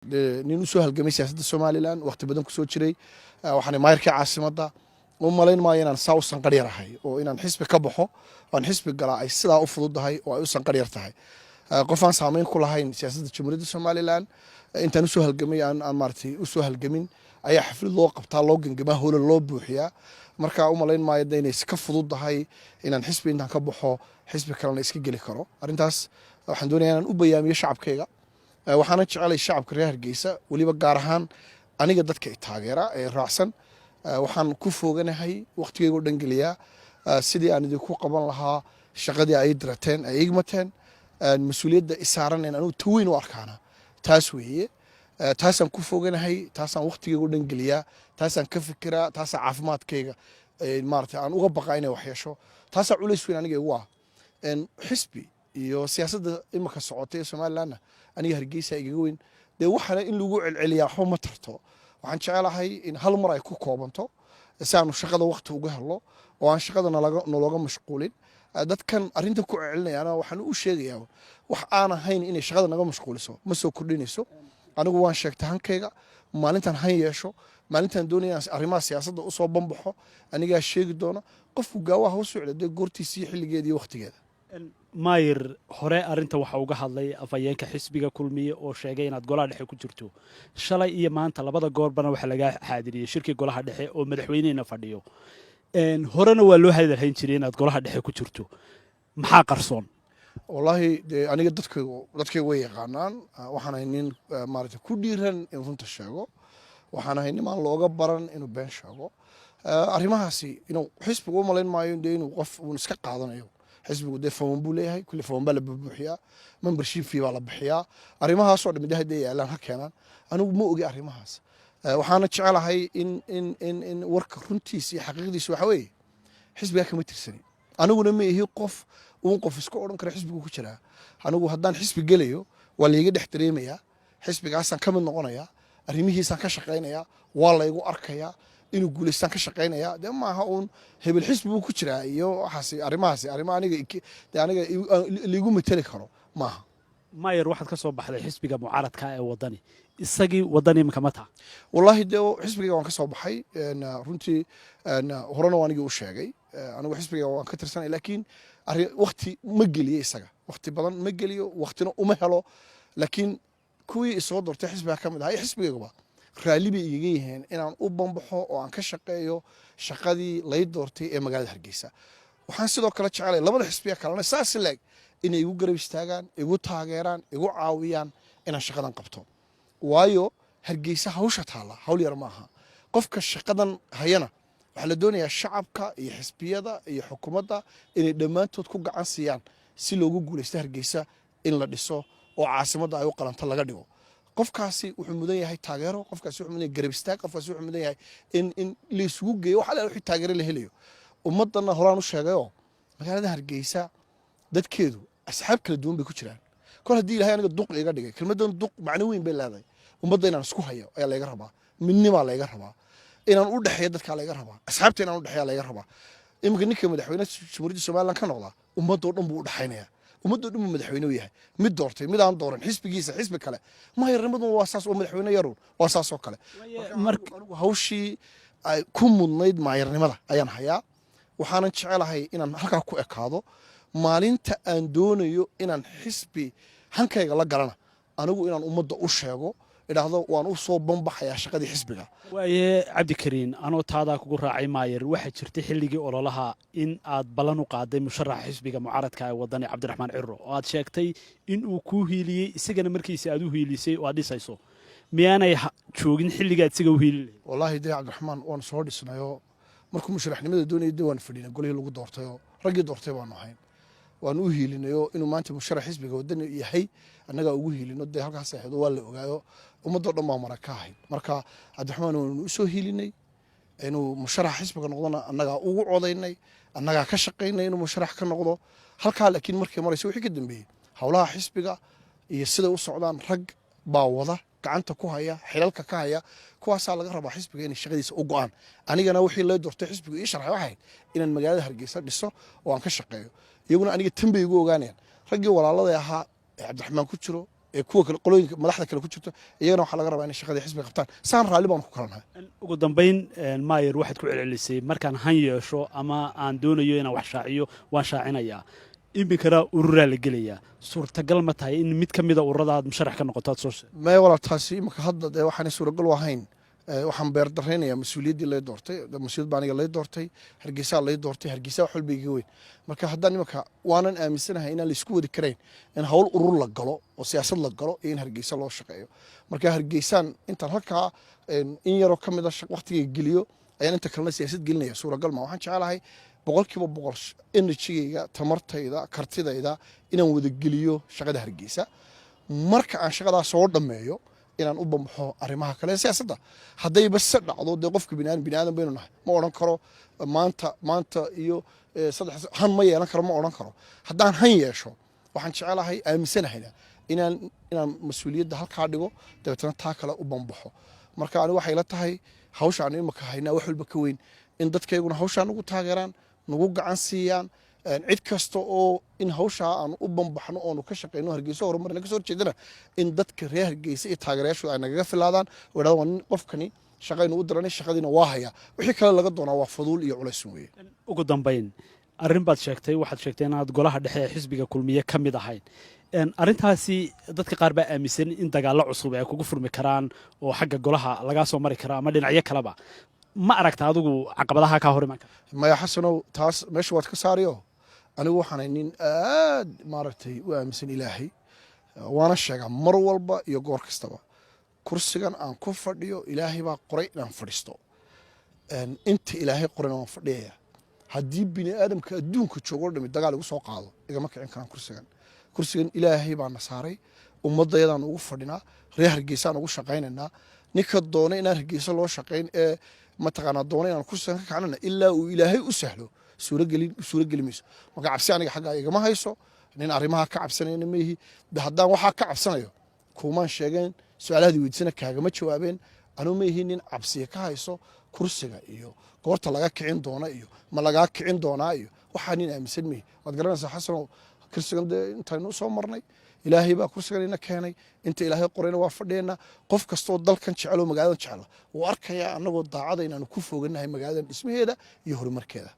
Nin usoo halgamay siyaasadda Somaliland, waqti badan kusoo jiray, waxaan maayarkii caasimadda. U malayn maayo inaan saa u sanqar yar ahay oo inaan xisbi ka baxo oan xisbi galaa ay sidaa u fududahay oo ay u sanqar yar tahay. Qof aan saameyn ku lahayn siyaasadda Jamhuuriyadda Somaliland, intaan usoo halgamay aan maaragtay usoo halgamin, ayaa xaflad loo qabtaa, loo gangamaa, hoola loo buuxiyaa. Marka u malayn maayo de inay iska fududahay inaan xisbi intaan ka baxo xisbi kalena iska geli karo. Arrintaas waxaan doonaya inaan u bayaamiyo shacabkayga. Waxaana jecelay shacabka reer Hargeysa, weliba gaar ahaan aniga dadka i taageera ee raacsan, waxaan ku fooganahay, waqtigayga o dhan geliyaa sidii aan idinku qaban lahaa shaqadii ay dirateen, ay igmateen. Mas-uuliyadda isaaran anugu ta weyn u arkaana taas weeye. Taasaan ku foganahay, taasaan waqtigayga o dhan geliyaa, taasaan ka fikiraa, taasaa caafimaadkayga maarata aan uga baqaa inay wax yeesho, taasaa culays weyn aniga igu ah. Xisbi iyo siyaasadda imika socotay ee Somalilandna aniga Hargeysa igaga weyn. Dee waxaana in lagu celceliyaa waxba ma tarto. Waxaan jecelahay in hal mar ay ku koobanto si aanu shaqada waqti uga helno oo aan shaqada nalooga mashquulin. Dadkan arrinta ku celcelinayaana waxaan u sheegayaa, wax aan ahayn inay shaqada naga mashquuliso ma soo kordhinayso. Anigu waan sheegtay hankayga. Maalintaan han yeesho, maalintaan doonaya arrimaha siyaasadda usoo banbaxo, anigaa sheegi doona. Qofku gaawaha u socda dee goortiisa iyo xilligeeda iyo waqtigeeda. Maayir hore, arrinta waxaa uga hadlay afhayeenka xisbiga Kulmiye oo sheegay inaad golaha dhexe ku jirto. Shalay iyo maanta labada goorbana waxaa lagaa xaadiriyey shirkii golaha dhexe oo madaxweynehina fadhiyo. Horena waa loo hadalhayn jiray inaad golaha dhexe ku jirto. Maxaa qarsoon? Wallaahi dee aniga dadkaygu way yaqaanaan. Waxaan ahay nin maaragtay ku dhiiran in runta sheego. Waxaan ahay nimaan looga baran inuu been sheego. Arrimahaasi inuu xisbigu u malayn maayo dee inuu qof uun iska qaadanayo. Xisbigu dee foman buu leeyahay, kulli foman baa la buuxiyaa, membership fee baa la bixiyaa. Arrimahaasoo dhammi de hadday yaalaan ha keenaan. Anigu ma ogi arrimahaas. Waxaana jecelahay in warka runtiisa iyo xaqiiqdiisa waxa weeye, xisbigaa kama tirsani. Aniguna ma ihi qof uun qof iska odhan kara xisbigu ku jiraa. Anigu haddaan xisbi gelayo, waa layga dhex dareemayaa, xisbigaasaan ka mid noqonayaa, arrimihiisaan ka shaqaynayaa, waa laygu arkayaa, inuu guulaystaan ka shaqaynayaa. Dee maaha uun hebel xisbi buu ku jiraa iyo waxaasi. Arrimahaasi arrimo aniga dee aniga liigu mateli karo maaha. Maayar, waxaad ka soo baxday xisbiga mucaaradka ee Wadani. Isagii Wadani imika ma taha? Wallaahi dee xisbiga waan ka soo baxay runtii, horena waa anigii u sheegay. Anigu xisbiga waan ka tirsanay, laakiin arrin waqti ma geliyo isaga, waqti badan ma geliyo, waqtina uma helo. Laakiin kuwii isoo doortay xisbiga ka mid ahaa iyo xisbigaygaba raalli bay igaga yihiin inaan u bambaxo oo aan ka shaqeeyo shaqadii lay doortay ee magaalada Hargeysa. Waxaan sidoo kale jecelay labada xisbiga kalena saas leeg inay igu garab istaagaan, igu taageeraan, igu caawiyaan inaan shaqadan qabto, waayo Hargeysa hawsha taalla hawl yar maaha. Qofka shaqadan hayana waxaa la doonayaa shacabka iyo xisbiyada iyo xukuumadda inay dhammaantood ku gacan siiyaan si loogu guulaysto Hargeysa in la dhiso oo caasimadda ay u qalanto laga dhigo. Qofkaasi wuxuu mudan yahay taageero, qofkaasi wuxuu mudan yahay garab istaag, qofkaasi wuxuu mudan yahay in la isugu geeyo waxa la wixii taageero la helayo. Ummaddanna horaan u sheegayoo, magaalada Hargeysa dadkeedu asxaab kala duwan bay ku jiraan. Kol haddii Ilahay aniga duq iga dhigay, kelmaddan duq macno weyn bay leedahay. Ummadda inaan isku hayo ayaa layga rabaa, midnimaa layga rabaa, inaan u dhexeeyo dadkaa layga rabaa, asxaabta inaan u dhexeeya layga rabaa. Iminka ninka madaxweyne Jamhuuriyadda Somaliland ka noqdaa ummadoo dhan buu u dhexaynaya, ummadoo dhan buu madaxweyne u yahay, mid doortay, mid aan dooran, xisbigiisa, xisbi kale. Maayarnimaduna waa saas oo madaxweyne yarun waa saas oo kale. Anigu hawshii ay ku mudnayd maayarnimada ayaan hayaa. Waxaanan jecelahay inaan halkaa ku ekaado. Maalinta aan doonayo inaan xisbi hankayga la galana, anigu inaan ummadda u sheego, idhaahdo waan u soo banbaxayaa shaqadii xisbiga. Waaye Cabdikariin, anoo taadaa kugu raacay, maayar, waxaa jirtay xilligii ololaha in aad ballan u qaaday musharaxa xisbiga mucaaradka ee Wadani, Cabdiraxmaan Ciro, oo aad sheegtay in uu kuu hiiliyey, isagana markiisa aad u hiilisay oo aad dhisayso. Miyaanay joogin xilligaad isaga u hiilin lahayd? Wallaahi dee Cabdiraxmaan waan soo dhisnayoo, markuu musharaxnimada doonayay dee waan fadhinay golihii lagu doortayoo, raggii doortay baanu ahayn. Waan u hiilinayoo, inuu maanta musharax xisbiga Wadani yahay annagaa ugu hiilino. Dee halkaas ahayd, waa la ogaayo, ummaddoo dhan baa mara ka ahayd. Marka Cabdiraxmaan waanu usoo hiilinay inuu musharax xisbiga noqdona, annagaa ugu codaynay, annagaa ka shaqaynay inuu musharax ka noqdo halkaa. Laakiin markay marayso wixii ka dambeeyey, howlaha xisbiga iyo siday u socdaan rag baa wada gacanta ku haya, xilalka ka haya. Kuwaasaa laga rabaa xisbiga inay shaqadiisa u go'aan. Anigana wixii loo doortay, xisbigu ii sharxay, waxay ahayd inaan magaalada Hargeysa dhiso oo aan ka shaqeeyo. Iyaguna aniga tan bay igu ogaanayaan. Raggii walaaladay ahaa ee Cabdiraxmaan ku jiro, Ee kuwa kale, qolooyinka madaxda kale ku jirto, iyagana waxaa laga rabaa inay shaqadii xisbiga qabtaan. Saan raalli baanu ku kala nahay. Ugu dambayn, maayir, waxaad ku celcelisay markaan han yeesho ama aan doonayo inaan wax shaaciyo, waan shaacinayaa. Iminkana ururaa la gelayaa. Suurtagal ma tahay in mid ka mida ururada aad musharax ka noqoto aad soo Maya walaal, taasi imika hadda dee waxaanay suuragal u ahayn. Waxaan beerdaraynayaa mas-uuliyaddii lay doortay. Mas-uuliyad baa aniga lay doortay, Hargeysaa lay doortay, Hargeysa wax walba iga weyn. Marka haddaan imika, waanan aaminsanahay inaan laisku wadi karayn in hawl urur la galo oo siyaasad la galo iyo in Hargeysa loo shaqeeyo. Marka Hargeysaan intaan halkaa in yaroo ka mid a waqtigayga geliyo ayaan inta kalena siyaasad gelinaya, suuragal ma. Waxaan jecelahay 100% energygayga, tamartayda, kartidayda inaan wada geliyo shaqada Hargeysa. Marka aan shaqadaa soo dhammeeyo, inaan u bambaxo arrimaha kale ee siyaasadda, haddayba se dhacdo. Dee qofka biniaadam, biniaadam baynu nahay. Ma odhan karo maanta iyo 3 han ma yeelan karo, ma odhan karo. Haddaan han yeesho, waxaan jecelahay, aaminsanahayna inaan mas-uuliyadda halkaa dhigo, dabeetana taa kale u bambaxo. Marka anigu waxay la tahay hawsha aanu imika haynaa wax walba ka weyn, in dadkayguna hawshaa nagu taageeraan, nagu gacan siiyaan. Cid kasta oo in hawshaa aanu u bambaxno oonu ka shaqeyno Hargeysa horumarna kasoo horjeedana, in dadka reer Hargeysa iyo taageerayaashu ay nagaga filaadaan oo idhahdaan, waa nin qofkani, shaqaynu u diranay, shaqadiina waa hayaa. Wixii kale laga doonaa waa faduul iyo culays weeye. Ugu dambayn, arrin baad sheegtay. Waxaad sheegtay inaad golaha dhexe ee xisbiga Kulmiye ka mid ahayn. Arrintaasi dadka qaar baa aaminsan in dagaallo cusub ay kugu furmi karaan oo xagga golaha lagaa soo mari kara ama dhinacyo kaleba. Ma aragta adigu caqabadaha kaa hor iman kara? Maya Xasanow, taas meesha waad ka saariyo. Anigu waxaanay nin aad maaragtay u aaminsan Ilaahay, waana sheegaa mar walba iyo goor kastaba. Kursigan aan ku fadhiyo Ilaahay baa qoray inaan fadhiisto. Inta Ilaahay qorayna waan fadhiyaya. Haddii bini aadamka adduunka joogo dhami dagaal igu soo qaado, igama kicin karaan kursigan. Kursigan Ilaahay baa na saaray, ummaddayadaan ugu fadhinaa, reer Hargeysaan ugu shaqaynaynaa. Ninka doona inaan Hargeysa loo shaqayn ee mataqaanaa doona inaan kursigan ka kacnana, ilaa uu Ilaahay u sahlo, suurogeli mayso. Marka cabsi aniga xaggaa igama hayso. Nin arrimaha ka cabsanayna maihi. Haddaan waxaa ka cabsanayo, kuumaan sheegeen, su-aalahaadii weydiisana kaagama jawaabeen. Anuu ma ihi nin cabsiya ka hayso kursiga iyo goorta laga kicin doona iyo ma lagaa kicin doonaa iyo waxaa nin aaminsan mihi. Waad garanaysaa Xasanow, kursigan dee intaynu usoo marnay, Ilaahay baa kursigan ina keenay. Inta Ilaahay qorayna waa fadhiyeena. Qof kastoo dalkan jecel oo magaaladan jecla wuu arkayaa annagoo daacada inaanu ku fooganahay magaaladan dhismaheeda iyo horumarkeeda.